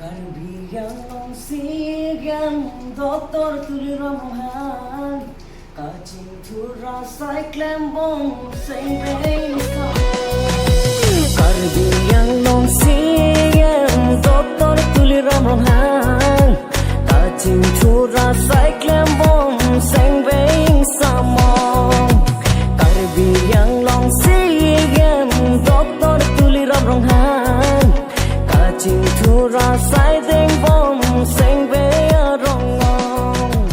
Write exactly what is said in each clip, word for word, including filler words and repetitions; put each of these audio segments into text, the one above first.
Karbi Anglong C E M Doctor Tuliram Ronghang kachingthur asai klembom sengbeng. Karbi Anglong C E M Doctor Tuliram Ronghang kachingthur asai klembom sengbeng samong. Karbi Anglong C E M Doctor Tuliram Ronghang kachingthur asai dengbom sengbeng arong ong.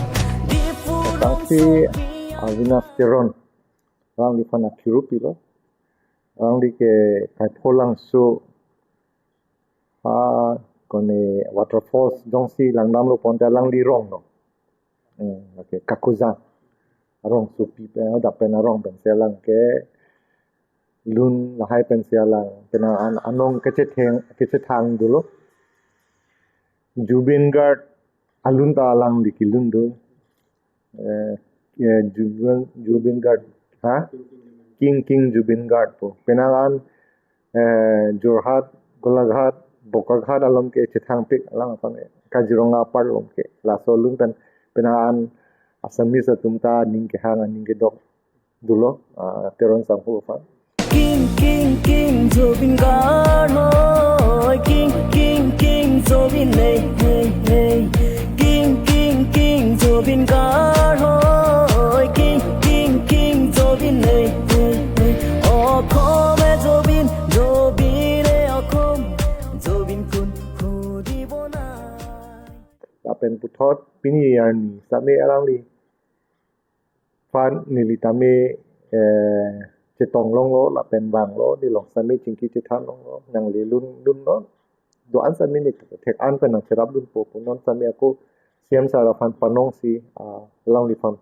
Diphu Tangsi rongsopi Avinash Teron, alangliphan akhirup pilo. Alangli ke Kaipholangso, ha, kone waterfalls jongsi langdamlo ponte alangli rong no. Hmm, okay, Kakuzan. Arongsopi pen, adap pen arong pensi alang kelun lahai pensi alang. Penang an anong kechetheng, kechethang dolo. Zubeen Garg alun ta alangli kelun do. Eh, eh, Zubeen, Zubeen Garg, ha? King, King Zubeen Garg pu. Penang an, eh, Jorhat, Golaghat, Bokaghat along ke chethangpik alang aphan, eh, Kaziranga apar along ke. Laso alun pen, penang an Assamese atum ta aning kehang, aning kedok dolo, ah, Teron sangho aphan. King, King, King Zubeen Garg hoi, King, King, King Zubeen, hey, hey, hey. King, King, King Zubeen Garg hoi, King, King, King Zubeen, hey, hey, hey. Okhom e Zubeen, Zubeen e okhom, Zubeen kun khudi bonai. Lapen puthot pini arni same alangli phan neli tame, eh, chetong longlo, lapen vanglo, nelong same chingki chethan longlo, nangli lun, lunlo. Do-an same ne thek an pen nangcherap dunpo, pu non same ako C E M sir aphan panongsi, ah, alangliphan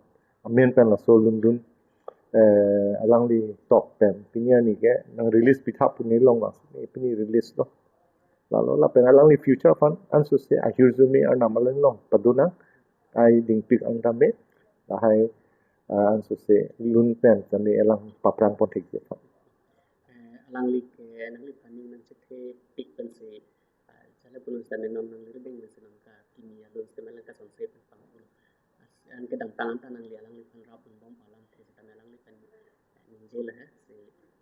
amen pen laso lun dun, eh, alangli tok pen pini arni ke nang release pitha pu nelong mas, pini release lo. Lalo lapen alangli future aphan ansose ahirjume arnam along long padunang, ai dingpik ang tame, lahai, ah, ansose lun pen tame alang paphrang ponthekji aphan. Eh, alangli ke nangliphan ning nangchethe pik pensi, ah, jale punun sitame non nangli rebeng pensi nangka kimi alun sitame alang kasonse pen pang ulo. Anke dangtang anta nangli alangliphan rap angbong alamthe sitame alangliphan ningje lahai si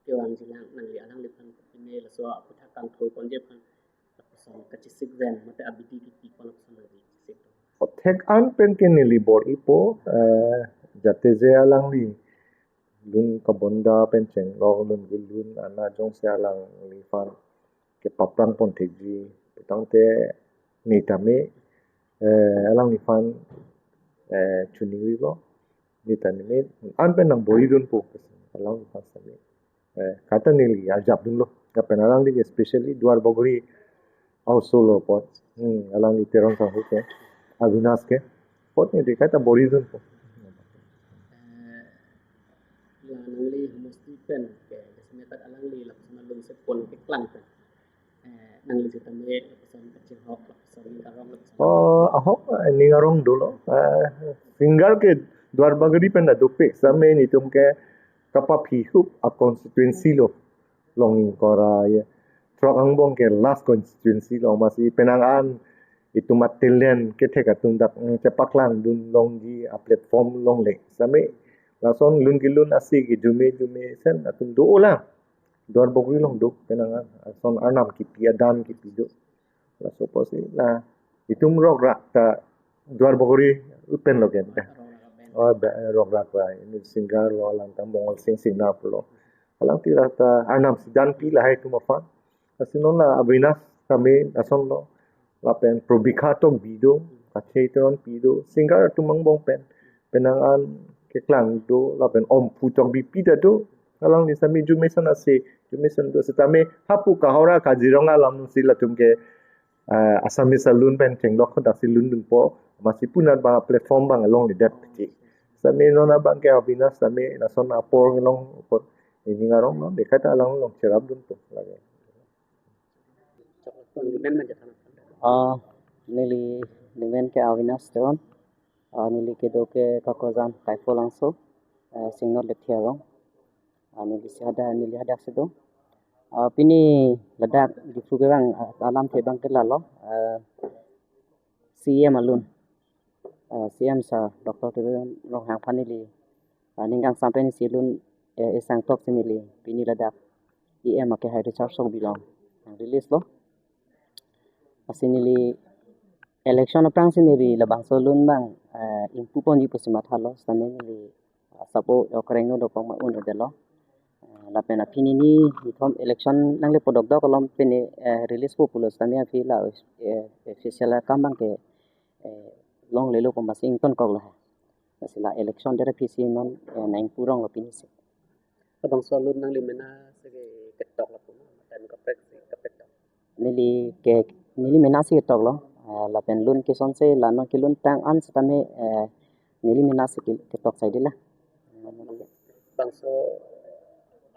kevangji lang, nangli alangliphan kopine laso aputhak kangthur ponji aphan lapuson kachesik ven mate abidi kipi pon lapuson abidi chesik do. Thek an pen ke neli bor-ipo, eh, jate je alangli lun kabonda pen chenglok lun kelun ana jongsi alangliphan kepaphrang ponthekji putangte ne tame, eh, alangliphan, eh, chuning rilo, ne tame an pen nang bor-i dunpo alangliphan sitame. Eh, kaita neli arjap dunlo. Lapen alangli ke especially Duarbagori also lo apot. Hmm, alangli Teron sangho ke, Avinash ke. Apot neli kaita bor-i dunpo. Eh, la nangli homosti pen ke, biasanya tak alangli lapuson alun se pon keklang pen. Eh, nangli sitame lapuson kachehok, lapuson ning arong, lapuson. Oh, ahok, eh, ning arong dolo. Eh, singer ke Duarbagori pen ta dopik, same netum ke kapaphi hup a constituency lo, long ingkoi ra ya. Throk angbong ke last constituency lo, masi penang an itum a talent kethek atum dak, mm, chepaklang dun longji a platform longle. Same lason lun kelun asi ke jume jume sen atum do ola. Duarbagori along do, penang an ason arnam kipi, adan kipi do. Laso apotsi la itum rok rak ta Duarbagori pen lo ken ta. Oh, ba, rok rak ba, ini singer lo, alang ta Mongol Sing Singnar lo. Alang tira ta arnam si danpi lahai atum aphan. Lasi non la Avinash tame ason lo. Lapen Probikha Tokbi do, Kache Teronpi do, singer atum angbong pen. Penang an keklang do, lapen Omphu Tokbipi ta do, alangli sitame jume ason ase, jume ason do, sitame hapu kahora Kaziranga alam si latum ke, ah, Assamese alun pen chenglok khodak si lun dunpo, masi punat abang platform abang alongledet piti. Sitame non abang ke Avinash sitame lason apor kelong apot, ining arong non, dekai ta alang along cherap dunpo lake. Ah, neli, neli men ke Avinash Teron. Ah, neli kedo ke Kakuzan Kaipholangso, ah, Singnot Lephi arong. Ah, neli si hadak, neli hadak si do. Ah, pini ladak Diphu kevang, ah, alamthe abang ke lalo. Ah, C E M alun, uh, C E M Sir Doctor Tuliram Ronghang aphan neli, uh, ning kangsam pen isi alun, uh, isang tok si neli pini ladak E M akehai Richard Songbi along nang release lo. Lasi neli election aphrang si neli labangso alun abang, uh, ingpu ponji pusi mathalo, sitame neli asap o okreng no dokok ma un-edetlo. Eh, lapen aphi neli nithom election nangle podok dok along pini, eh, release po pulo sitame aphi la, eh, official akam abang ke, eh, longlelo pu masi ingtonkoklo ha. Lasi la election der aphi si non, eh, nang ingpu ronglo pini si. Labangso alun nangli mena si ketok lapu ma, mate kaprek si kaprek tok? Neli ke, neli mena si ketoklo. Eh, lapen alun kesonse la non kelun tang an sitame, eh, neli mena si ke-, ketok saidela. Bangso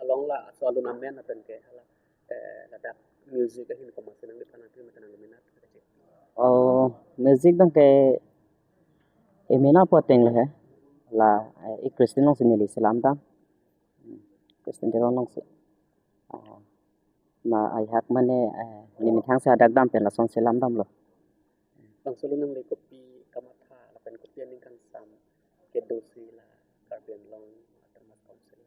along laso alun amen lapen ke hala, eh, ladak music ahin komatsi nangliphan nangpi mate nangli mena? Oh, music abang ke, eh, mena pu ateng le he. La, eh, i Christian along si neli selam dam. Hmm, Christian Teron along si. Ah, ma ajahak mane, eh, neli methang si hadak dam pen lason selam damlo. Bangso alun nangli kopi kamatha lapen kopi aning kangsam kedo si la Karbi Anglong Autonomous Council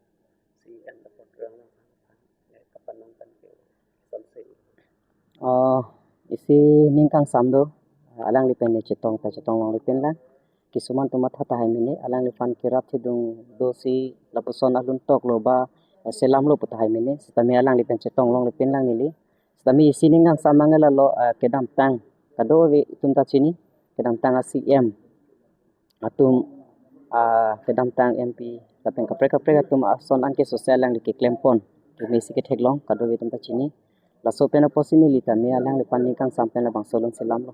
C E M Doctor Tuliram Ronghang aphan, eh, kapanong pen ke sonse? Oh, isi ning kangsam do, alangli pen ne chetong ta chetong longle pen lang. Kisuman atum matha tahai mene, alangliphan kerap thedung do si lapuson alun toklo ba, eh, selamlo pu tahai mene, sitame alangli pen chetong longle pen lang neli. Sitame isi ning kangsam abang lalo, eh, kedamtang, kadokave atum ta chini, kedamtang a C E M atum, ah, kedamtang M P lapen kaprek kaprek atum ason an ke sose alangli keklem pon, keme si ketheklong, kadokave atum ta chini. Laso pen apotsi neli tame alangliphan ning kangsam pen labangso alun selamlo.